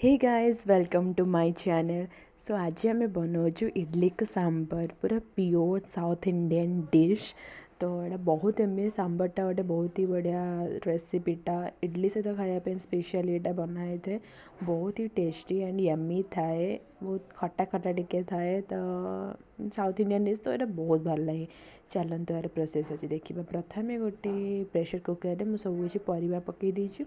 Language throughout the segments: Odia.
Hey guys, welcome to my channel. So ଆଜି ଆମେ ବନାଉଛୁ ଇଡ଼ଲିକୁ ସାମ୍ବର, ପୁରା ପିଓର ସାଉଥ୍ ଇଣ୍ଡିଆନ୍ ଡିଶ୍। ତ ଏଇଟା ବହୁତ ଏମିତି ସାମ୍ବରଟା ଗୋଟେ ବହୁତ ହି ବଢ଼ିଆ ରେସିପିଟା। ଇଡ଼ଲି ସହିତ ଖାଇବା ପାଇଁ ସ୍ପେଶିଆଲି ଏଇଟା ବନା ହେଇଥାଏ। ବହୁତ ହି ଟେଷ୍ଟି ଆଣ୍ଡ ୟମି ଥାଏ, ବହୁତ ଖଟା ଖଟା ଟିକେ ଥାଏ। ତ ସାଉଥ୍ ଇଣ୍ଡିଆନ୍ ଡିଶ୍ ତ ଏଇଟା ବହୁତ ଭଲ ଲାଗେ। ଚାଲନ୍ତୁ, ଏହାର ପ୍ରୋସେସ୍ ଅଛି ଦେଖିବା। ପ୍ରଥମେ ଗୋଟେ ପ୍ରେସର୍ କୁକର୍ରେ ମୁଁ ସବୁ କିଛି ପରିବା ପକାଇ ଦେଇଛି।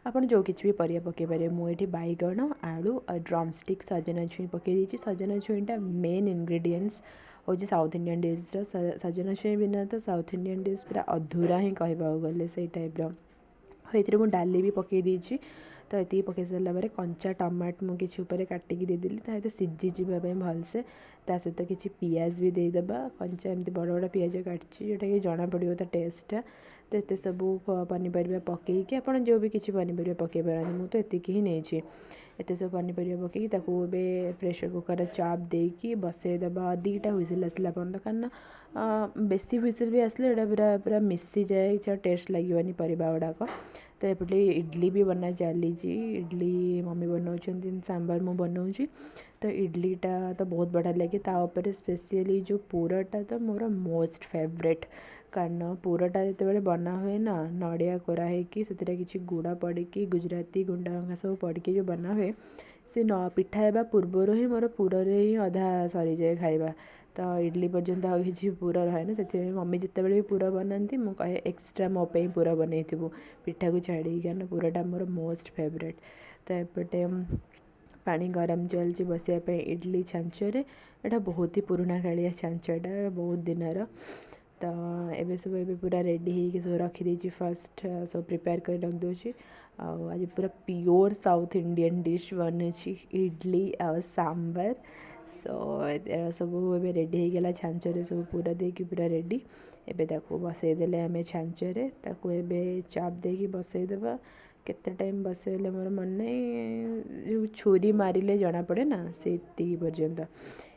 ଆପଣ ଯେଉଁ କିଛି ବି ପରିବା ପକାଇ ପାରିବେ। ମୁଁ ଏଠି ବାଇଗଣ, ଆଳୁ ଆଉ ଡ୍ରମ୍ ଷ୍ଟିକ୍ ସଜନା ଛୁଇଁ ପକାଇ ଦେଇଛି। ସଜନା ଛୁଇଁଟା ମେନ୍ ଇନଗ୍ରିଡ଼ିଏଣ୍ଟସ୍ ହେଉଛି ସାଉଥ୍ ଇଣ୍ଡିଆନ୍ ଡିଶ୍ର। ସଜନା ଛୁଇଁ ବିନା ତ ସାଉଥ୍ ଇଣ୍ଡିଆନ୍ ଡିଶ୍ ପୁରା ଅଧୁରା ହିଁ କହିବାକୁ ଗଲେ, ସେଇ ଟାଇପ୍ର। ଆଉ ଏଥିରେ ମୁଁ ଡାଲି ବି ପକାଇ ଦେଇଛି। ତ ଏତିକି ପକାଇ ସାରିଲା ପରେ କଞ୍ଚା ଟମାଟୋ ମୁଁ କିଛି ଉପରେ କାଟିକି ଦେଇଦେଲି, ତା ସହିତ ସିଝିଯିବା ପାଇଁ ଭଲସେ। ତା ସହିତ କିଛି ପିଆଜ ବି ଦେଇଦେବା। କଞ୍ଚା ଏମିତି ବଡ଼ ବଡ଼ ପିଆଜ କାଟିଛି, ଯେଉଁଟାକି ଜଣାପଡ଼ିବ ତା ଟେଷ୍ଟଟା। ତ ଏତେ ସବୁ ପନିପରିବା ପକାଇକି, ଆପଣ ଯେଉଁ ବି କିଛି ପନିପରିବା ପକାଇ ପାରନ୍ତି, ମୁଁ ତ ଏତିକି ହିଁ ନେଇଛି। ଏତେ ସବୁ ପନିପରିବା ପକାଇକି ତାକୁ ଏବେ ପ୍ରେସର୍ କୁକର୍ରେ ଚାପ୍ ଦେଇକି ବସେଇଦେବା 2ଟା ହୁଇସିଲ୍ ଆସିଲା ପର୍ଯ୍ୟନ୍ତ, କାରଣ ବେଶୀ ହୁଇସିଲ୍ ବି ଆସିଲେ ଏଇଟା ପୁରା ପୁରା ମିଶିଯାଏ, କିଛି ଆଉ ଟେଷ୍ଟ ଲାଗିବନି ପରିବା ଗୁଡ଼ାକ। ତ ଏପଟେ ଇଡ଼ଲି ବି ବନା ଚାଲିଛି। ଇଡ଼ଲି ମମି ବନାଉଛନ୍ତି, ସାମ୍ବର ମୁଁ ବନାଉଛି। ତ ଇଡ଼ଲିଟା ତ ବହୁତ ବଢ଼ିଆ ଲାଗେ, ତା ଉପରେ ସ୍ପେସିଆଲି ଯେଉଁ ପୁରଟା ତ ମୋର ମୋଷ୍ଟ ଫେଭରେଟ୍। କାରଣ ପୁରଟା ଯେତେବେଳେ ବନା ହୁଏ ନା, ନଡ଼ିଆ କୋରା ହେଇକି, ସେଥିରେ କିଛି ଗୁଡ଼ ପଡ଼ିକି, ଗୁଜୁରାତି ଗୁଣ୍ଡ ସବୁ ପଡ଼ିକି ଯେଉଁ ବନା ହୁଏ, ସେ ନ ପିଠା ହେବା ପୂର୍ବରୁ ହିଁ ମୋର ପୁରରେ ହିଁ ଅଧା ସରିଯାଏ ଖାଇବା। ତ ଇଡ଼ଲି ପର୍ଯ୍ୟନ୍ତ ଆଉ କିଛି ପୁର ରହେନି। ସେଥିପାଇଁ ମମି ଯେତେବେଳେ ବି ପୁର ବନାନ୍ତି, ମୁଁ କହେ ଏକ୍ସଟ୍ରା ମୋ ପାଇଁ ପୁର ବନେଇଥିବୁ ପିଠାକୁ ଛାଡ଼ିକି, କାରଣ ପୁରଟା ମୋର ମୋଷ୍ଟ ଫେଭରେଟ୍। ତ ଏପଟେ ପାଣି ଗରମ ଚାଲିଛି ବସିବା ପାଇଁ ଇଡ଼ଲି ଛାଞ୍ଚରେ। ଏଇଟା ବହୁତ ହି ପୁରୁଣା କାଳିଆ ଛାଞ୍ଚଟା, ବହୁତ ଦିନର। ତ ଏବେ ସବୁ ଏବେ ପୁରା ରେଡ଼ି ହେଇକି ସବୁ ରଖିଦେଇଛି, ଫାଷ୍ଟ ସବୁ ପ୍ରିପେୟାର କରି ରଖିଦେଉଛି। ଆଉ ଆଜି ପୁରା ପିଓର ସାଉଥ୍ ଇଣ୍ଡିଆନ୍ ଡିଶ୍ ବନୁଛି, ଇଡ଼ଲି ଆଉ ସାମ୍ବର। ସୋ ସବୁ ଏବେ ରେଡ଼ି ହେଇଗଲା, ଛାଞ୍ଚରେ ସବୁ ପୁର ଦେଇକି ପୁରା ରେଡ଼ି। ଏବେ ତାକୁ ବସେଇଦେଲେ ଆମେ ଛାଞ୍ଚରେ, ତାକୁ ଏବେ ଚାପ୍ ଦେଇକି ବସେଇଦେବା। କେତେ ଟାଇମ୍ ବସେଇଲେ ମୋର ମନେ ନାହିଁ, ଯେଉଁ ଛୁରୀ ମାରିଲେ ଜଣାପଡ଼େ ନା, ସେତିକି ପର୍ଯ୍ୟନ୍ତ।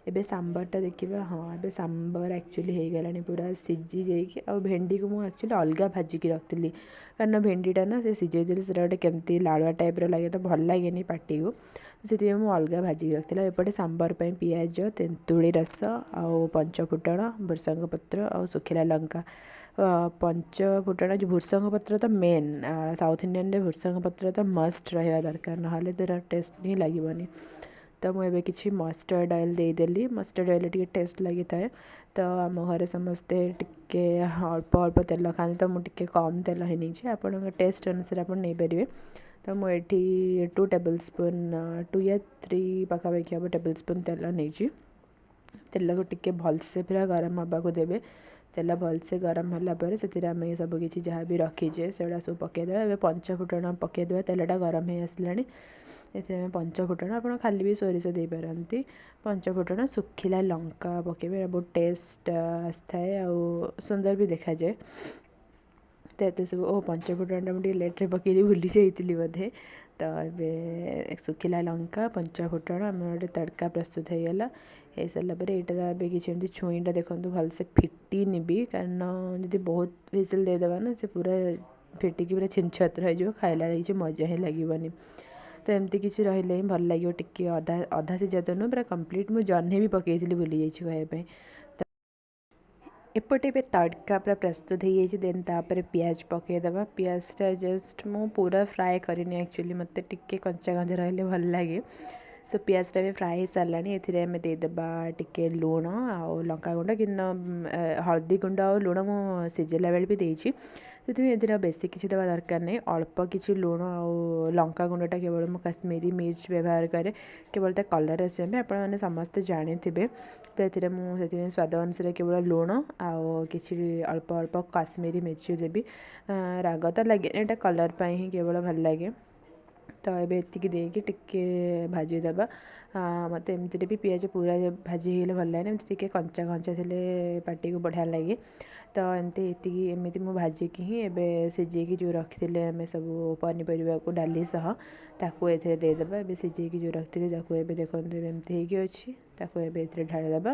ଏବେ ସାମ୍ବରଟା ଦେଖିବା। ହଁ, ଏବେ ସାମ୍ବର ଆକ୍ଚୁଆଲି ହେଇଗଲାଣି ପୁରା ସିଝି ଯାଇକି। ଆଉ ଭେଣ୍ଡିକୁ ମୁଁ ଆକ୍ଚୁଆଲି ଅଲଗା ଭାଜିକି ରଖିଥିଲି, କାରଣ ଭେଣ୍ଡିଟା ନା ସେ ସିଝେଇ ଦେଲେ ସେଇଟା ଗୋଟେ କେମିତି ଲାଳୁଆ ଟାଇପ୍ର ଲାଗେ, ତ ଭଲ ଲାଗେନି ପାଟିକୁ। ସେଥିପାଇଁ ମୁଁ ଅଲଗା ଭାଜିକି ରଖିଥିଲି। ଆଉ ଏପଟେ ସାମ୍ବର ପାଇଁ ପିଆଜ, ତେନ୍ତୁଳି ରସ ଆଉ ପଞ୍ଚଫୁଟଣ, ଭୃସଙ୍ଗ ପତ୍ର ଆଉ ଶୁଖିଲା ଲଙ୍କା। ପଞ୍ଚ ଫୁଟଣ, ଯେଉଁ ଭୃସଙ୍ଗ ପତ୍ର ତ ମେନ୍ ସାଉଥ୍ ଇଣ୍ଡିଆନରେ, ଭୃସଙ୍ଗ ପତ୍ର ତ ମଷ୍ଟ ରହିବା ଦରକାର, ନହେଲେ ତା'ର ଟେଷ୍ଟ ହିଁ ଲାଗିବନି। ତ ମୁଁ ଏବେ କିଛି ମଷ୍ଟର୍ଡ଼ ଅଏଲ୍ ଦେଇଦେଲି। ମଷ୍ଟର୍ଡ଼ ଅଏଲ୍ ଟିକେ ଟେଷ୍ଟ ଲାଗିଥାଏ। ତ ଆମ ଘରେ ସମସ୍ତେ ଟିକେ ଅଳ୍ପ ଅଳ୍ପ ତେଲ ଖାଆନ୍ତି, ତ ମୁଁ ଟିକେ କମ୍ ତେଲ ହିଁ ନେଇଛି। ଆପଣଙ୍କ ଟେଷ୍ଟ ଅନୁସାରେ ଆପଣ ନେଇପାରିବେ। ତ ମୁଁ ଏଠି 2 ଟେବଲ୍ ସ୍ପୁନ୍, 2 ୟା 3 ପାଖାପାଖି ହେବ ଟେବଲ୍ ସ୍ପୁନ୍ ତେଲ ନେଇଛି। ତେଲକୁ ଟିକେ ଭଲସେ ପୁରା ଗରମ ହେବାକୁ ଦେବେ। ତେଲ ଭଲସେ ଗରମ ହେଲା ପରେ ସେଥିରେ ଆମେ ସବୁ କିଛି ଯାହା ବି ରଖିଛେ, ସେଗୁଡ଼ା ସବୁ ପକାଇଦେବା। ଏବେ ପଞ୍ଚଫୁଟଣ ପକାଇଦେବା। ତେଲଟା ଗରମ ହେଇ ଆସିଲାଣି। ଏଥିରେ ଆମେ ପଞ୍ଚଫୁଟଣ, ଆପଣ ଖାଲି ବି ସୋରିଷ ଦେଇପାରନ୍ତି, ପଞ୍ଚଫୁଟଣ, ଶୁଖିଲା ଲଙ୍କା ପକାଇବେ। ବହୁତ ଟେଷ୍ଟ ଆସିଥାଏ ଆଉ ସୁନ୍ଦର ବି ଦେଖାଯାଏ। ତ ଏତେ ସବୁ, ଓ ପଞ୍ଚଫୁଟଣଟା ମୁଁ ଟିକେ ଲେଟ୍ରେ ପକାଇଲି, ଭୁଲି ଯାଇଥିଲି ବୋଧେ। ତ ଏବେ ଶୁଖିଲା ଲଙ୍କା, ପଞ୍ଚଫୁଟଣ, ଆମର ଗୋଟେ ତଡ଼କା ପ୍ରସ୍ତୁତ ହେଇଗଲା। ହେଇସାରିଲା ପରେ ଏଇଟାର ଏବେ କିଛି ଏମିତି ଛୁଇଁଟା ଦେଖନ୍ତୁ ଭଲସେ ଫିଟିନି ବି, କାରଣ ଯଦି ବହୁତ ହୁଇସିଲ୍ ଦେଇଦେବା ନା, ସେ ପୁରା ଫିଟିକି ପୁରା ଛିନଛତ୍ର ହେଇଯିବ, ଖାଇଲା ବେଳେ କିଛି ମଜା ହିଁ ଲାଗିବନି। ତ ଏମିତି କିଛି ରହିଲେ ହିଁ ଭଲ ଲାଗିବ। ଟିକେ ଅଧା ଅଧା ସିଝା ତ ନୁହଁ, ପୁରା କମ୍ପ୍ଲିଟ୍। ମୁଁ ଜହ୍ନି ବି ପକାଇଥିଲି, ଭୁଲି ଯାଇଛି କହିବା ପାଇଁ। ଏପଟେ ଏବେ ତଡ଼କା ପୁରା ପ୍ରସ୍ତୁତ ହେଇଯାଇଛି। ଦେନ୍ ତାପରେ ପିଆଜ ପକାଇଦେବା। ପିଆଜଟା ଜଷ୍ଟ ମୁଁ ପୁରା ଫ୍ରାଏ କରିନି, ଆକ୍ଚୁଆଲି ମୋତେ ଟିକେ କଞ୍ଚା କଞ୍ଚା ରହିଲେ ଭଲ ଲାଗେ। ସୋ ପିଆଜଟା ବି ଫ୍ରାଏ ହେଇସାରିଲାଣି। ଏଥିରେ ଆମେ ଦେଇଦେବା ଟିକେ ଲୁଣ ଆଉ ଲଙ୍କାଗୁଣ୍ଡ। କିନ୍ତୁ ହଳଦୀ ଗୁଣ୍ଡ ଆଉ ଲୁଣ ମୁଁ ସିଝେଇଲା ବେଳେ ବି ଦେଇଛି, ସେଥିପାଇଁ ଏଥିରେ ଆଉ ବେଶୀ କିଛି ଦେବା ଦରକାର ନାହିଁ। ଅଳ୍ପ କିଛି ଲୁଣ ଆଉ ଲଙ୍କା ଗୁଣ୍ଡଟା କେବଳ ମୁଁ କାଶ୍ମୀରୀ ମିର୍ଚ ବ୍ୟବହାର କରେ କେବଳ ତା କଲର୍ ଆସିବା ପାଇଁ, ଆପଣମାନେ ସମସ୍ତେ ଜାଣିଥିବେ। ତ ଏଥିରେ ମୁଁ ସେଥିପାଇଁ ସ୍ୱାଦ ଅନୁସାରେ କେବଳ ଲୁଣ ଆଉ କିଛି ଅଳ୍ପ ଅଳ୍ପ କାଶ୍ମୀରୀ ମିର୍ଚ ଦେବି। ରାଗ ତ ଲାଗେ, ଏଇଟା କଲର୍ ପାଇଁ ହିଁ କେବଳ ଭଲ ଲାଗେ। ତ ଏବେ ଏତିକି ଦେଇକି ଟିକେ ଭାଜିଦେବା। ମୋତେ ଏମିତିରେ ବି ପିଆଜ ପୁରା ଭାଜି ହେଇଗଲେ ଭଲ ଲାଗେନି, ଏମିତି ଟିକେ କଞ୍ଚା କଞ୍ଚା ଥିଲେ ପାଟିକୁ ବଢ଼ିଆ ଲାଗେ। ତ ଏମିତି ଏତିକି ଏମିତି ମୁଁ ଭାଜିକି ହିଁ ଏବେ ସିଝେଇକି ଯେଉଁ ରଖିଥିଲେ ଆମେ ସବୁ ପନିପରିବାକୁ ଡାଲି ସହ, ତାକୁ ଏଥିରେ ଦେଇଦେବା। ଏବେ ସିଝେଇକି ଯେଉଁ ରଖିଥିଲି ତାକୁ ଏବେ ଦେଖନ୍ତୁ, ଏବେ ଏମିତି ହେଇକି ଅଛି, ତାକୁ ଏବେ ଏଥିରେ ଢାଳିଦେବା।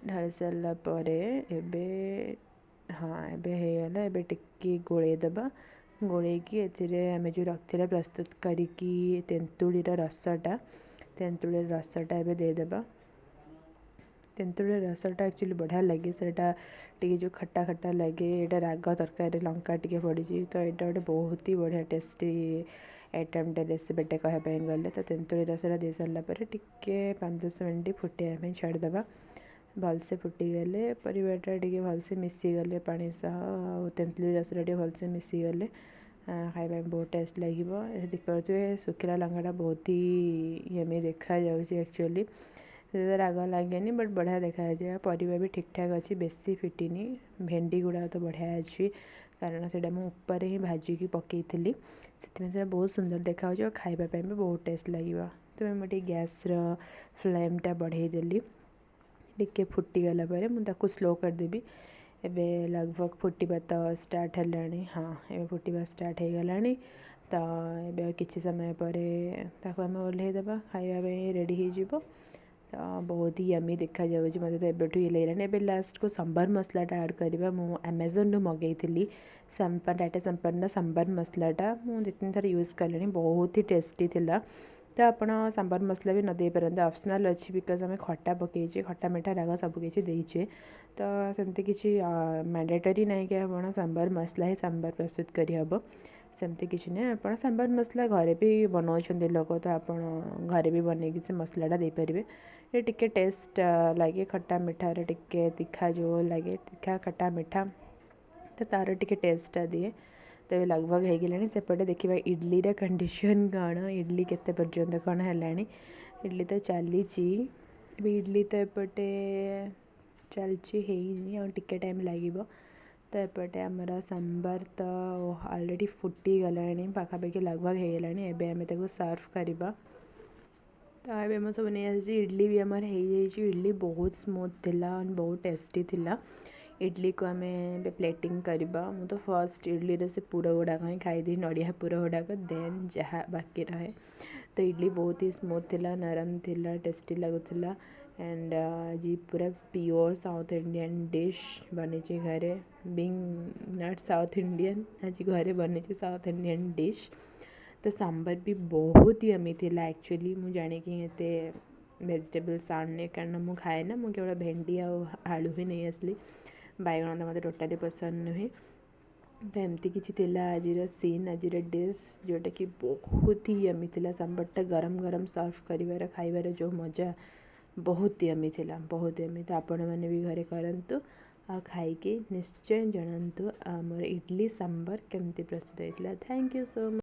ଢାଳି ସାରିଲା ପରେ ଏବେ, ହଁ, ଏବେ ହେଇଗଲା। ଏବେ ଟିକେ ଗୋଳେଇ ଦେବା। ଗୋଳେଇକି ଏଥିରେ ଆମେ ଯେଉଁ ରଖିଥିଲେ ପ୍ରସ୍ତୁତ କରିକି ତେନ୍ତୁଳିର ରସଟା, ତେନ୍ତୁଳିର ରସଟା ଏବେ ଦେଇଦେବା। ତେନ୍ତୁଳିର ରସଟା ଆକ୍ଚୁଆଲି ବଢ଼ିଆ ଲାଗେ, ସେଇଟା ଟିକେ ଯେଉଁ ଖଟା ଖଟା ଲାଗେ। ଏଇଟା ରାଗ ତରକାରୀରେ ଲଙ୍କା ଟିକେ ପଡ଼ିଛି, ତ ଏଇଟା ଗୋଟେ ବହୁତ ହି ବଢ଼ିଆ ଟେଷ୍ଟି ଆଇଟମ୍ଟା, ରେସିପିଟା କହିବା ପାଇଁ ଗଲେ। ତ ତେନ୍ତୁଳି ରସଟା ଦେଇ ସାରିଲା ପରେ ଟିକେ 5-10 ମିନିଟ୍ ଫୁଟିବା ପାଇଁ ଛାଡ଼ିଦେବା। ଭଲସେ ଫୁଟିଗଲେ, ପରିବାଟା ଟିକେ ଭଲସେ ମିଶିଗଲେ ପାଣି ସହ ଆଉ ତେନ୍ତୁଳି ରସଟା ଟିକେ ଭଲସେ ମିଶିଗଲେ ଖାଇବା ପାଇଁ ବହୁତ ଟେଷ୍ଟ ଲାଗିବ। ଦେଖିପାରୁଥିବେ, ଶୁଖିଲା ଲଙ୍କାଟା ବହୁତ ହି ୟମି ଦେଖାଯାଉଛି। ଆକ୍ଚୁଆଲି ସେତେ ରାଗ ଲାଗେନି, ବଟ୍ ବଢ଼ିଆ ଦେଖାଯାଉଛି। ଆଉ ପରିବା ବି ଠିକ୍ଠାକ୍ ଅଛି, ବେଶୀ ଫିଟିନି। ଭେଣ୍ଡି ଗୁଡ଼ାକ ତ ବଢ଼ିଆ ଅଛି, କାରଣ ସେଇଟା ମୁଁ ଉପରେ ହିଁ ଭାଜିକି ପକାଇଥିଲି, ସେଥିପାଇଁ ସେଇଟା ବହୁତ ସୁନ୍ଦର ଦେଖାଯାଉଛି ଆଉ ଖାଇବା ପାଇଁ ବି ବହୁତ ଟେଷ୍ଟ ଲାଗିବ। ତ ମୁଁ ଟିକେ ଗ୍ୟାସ୍ର ଫ୍ଲେମ୍ଟା ବଢ଼େଇ ଦେଲି। ଟିକେ ଫୁଟିଗଲା ପରେ ମୁଁ ତାକୁ ସ୍ଲୋ କରିଦେବି। ଏବେ ଲଗଭଗ ଫୁଟିବା ତ ଷ୍ଟାର୍ଟ ହେଲାଣି। ହଁ, ଏବେ ଫୁଟିବା ଷ୍ଟାର୍ଟ ହେଇଗଲାଣି। ତ ଏବେ ଆଉ କିଛି ସମୟ ପରେ ତାକୁ ଆମେ ଓହ୍ଲେଇ ଦେବା, ଖାଇବା ପାଇଁ ରେଡ଼ି ହେଇଯିବ। ତ ବହୁତ ହି ୟମି ଦେଖାଯାଉଛି, ମୋତେ ତ ଏବେଠୁ ଇଏ ଲାଗିଲାଣି। ଏବେ ଲାଷ୍ଟକୁ ସମ୍ବର ମସଲାଟା ଆଡ଼୍ କରିବା। ମୁଁ ଆମାଜନରୁ ମଗେଇଥିଲି ଟାଟା ସମ୍ପନ୍ର ସମ୍ବର ମସଲାଟା। ମୁଁ 2-3 ଥର ୟୁଜ୍ କଲିଣି, ବହୁତ ହି ଟେଷ୍ଟି ଥିଲା। ତ ଆପଣ ସମ୍ବର ମସଲା ବି ନ ଦେଇପାରନ୍ତି, ଅପସନାଲ୍ ଅଛି, because ଆମେ ଖଟା ପକେଇଛେ, ଖଟା ମିଠା ରାଗ ସବୁକିଛି ଦେଇଛେ। ତ ସେମିତି କିଛି ମ୍ୟାଣ୍ଡେଟରୀ ନାହିଁ କି ଆପଣ ସମ୍ବର ମସଲା ହିଁ ସମ୍ବର ପ୍ରସ୍ତୁତ କରିହେବ, ସେମିତି କିଛି ନାହିଁ। ଆପଣ ସମ୍ବର ମସଲା ଘରେ ବି ବନାଉଛନ୍ତି ଲୋକ, ତ ଆପଣ ଘରେ ବି ବନେଇକି ସେ ମସଲାଟା ଦେଇପାରିବେ। ଏ ଟିକେ ଟେଷ୍ଟ ଲାଗେ, ଖଟା ମିଠାରେ ଟିକେ ତୀଖା ଯେଉଁ ଲାଗେ, ତୀଖା ଖଟା ମିଠା, ତ ତା'ର ଟିକେ ଟେଷ୍ଟଟା ଦିଏ। ତ ଏବେ ଲଗଭଗ ହେଇଗଲାଣି। ସେପଟେ ଦେଖିବା ଇଡ଼ଲିର କଣ୍ଡିସନ୍ କ'ଣ, ଇଡ଼ଲି କେତେ ପର୍ଯ୍ୟନ୍ତ କ'ଣ ହେଲାଣି। ଇଡ଼ଲି ତ ଚାଲିଛି ଏବେ, ଇଡ଼ଲି ତ ଏପଟେ ଚାଲିଛି, ହେଇନି, ଆଉ ଟିକେ ଟାଇମ୍ ଲାଗିବ। ତ ଏପଟେ ଆମର ସମ୍ବର ତ ଅଲରେଡ଼ି ଫୁଟିଗଲାଣି, ପାଖାପାଖି ଲଗଭଗ ହେଇଗଲାଣି। ଏବେ ଆମେ ତାକୁ ସର୍ଭ କରିବା। ତ ଏବେ ମୁଁ ସବୁ ନେଇ ଆସିଛି। ଇଡ଼ଲି ବି ଆମର ହେଇଯାଇଛି। ଇଡ଼ଲି ବହୁତ ସ୍ମୁଥ୍ ଥିଲା, ବହୁତ ଟେଷ୍ଟି ଥିଲା। ଇଡ଼ଲିକୁ ଆମେ ଏବେ ପ୍ଲେଟିଂ କରିବା। ମୁଁ ତ ଫାର୍ଷ୍ଟ ଇଡ଼ଲିରେ ସେ ପୁର ଗୁଡ଼ାକ ହିଁ ଖାଇଦିଏ, ନଡ଼ିଆ ପୁର ଗୁଡ଼ାକ, ଦେନ୍ ଯାହା ବାକି ରହେ। ତ ଇଡ଼ଲି ବହୁତ ହି ସ୍ମୁଥ୍ ଥିଲା, ନରମ ଥିଲା, ଟେଷ୍ଟି ଲାଗୁଥିଲା। ଆଣ୍ଡ ଆଜି ପୁରା ପିଓର ସାଉଥ୍ ଇଣ୍ଡିଆନ୍ ଡିଶ୍ ବନିଛି ଘରେ। ବିଙ୍ଗ not south Indian, ଆଜି ଘରେ ବନିଛି ସାଉଥ୍ ଇଣ୍ଡିଆନ୍ ଡିଶ୍। ତ ସାମ୍ବର ବି ବହୁତ ୟମି ଥିଲା। ଆକ୍ଚୁଆଲି ମୁଁ ଜାଣିକି ଏତେ ଭେଜିଟେବଲ୍ସ ଆଣିନି, କାରଣ ମୁଁ ଖାଏ ନା, ମୁଁ କେବଳ ଭେଣ୍ଡି ଆଉ ଆଳୁ ହିଁ ନେଇ ଆସିଲି। ବାଇଗଣ ତ ମୋତେ ଟୋଟାଲି ପସନ୍ଦ ନୁହେଁ। ତ ଏମିତି କିଛି ଥିଲା ଆଜିର ସିନ୍, ଆଜିର ଡିଶ୍, ଯେଉଁଟାକି ବହୁତ ହି ୟମି ଥିଲା। ସାମ୍ବରଟା ଗରମ ଗରମ ସର୍ଭ କରିବାର ଖାଇବାର ଯେଉଁ ମଜା, ବହୁତ ୟମି ଥିଲା, ବହୁତ ୟମି। ତ ଆପଣମାନେ ବି ଘରେ କରନ୍ତୁ ଆଉ ଖାଇକି ନିଶ୍ଚୟ ଜଣାନ୍ତୁ ଆମର ଇଡ଼ଲି ସାମ୍ବର କେମିତି ପ୍ରସ୍ତୁତ ହେଇଥିଲା। Thank you so much.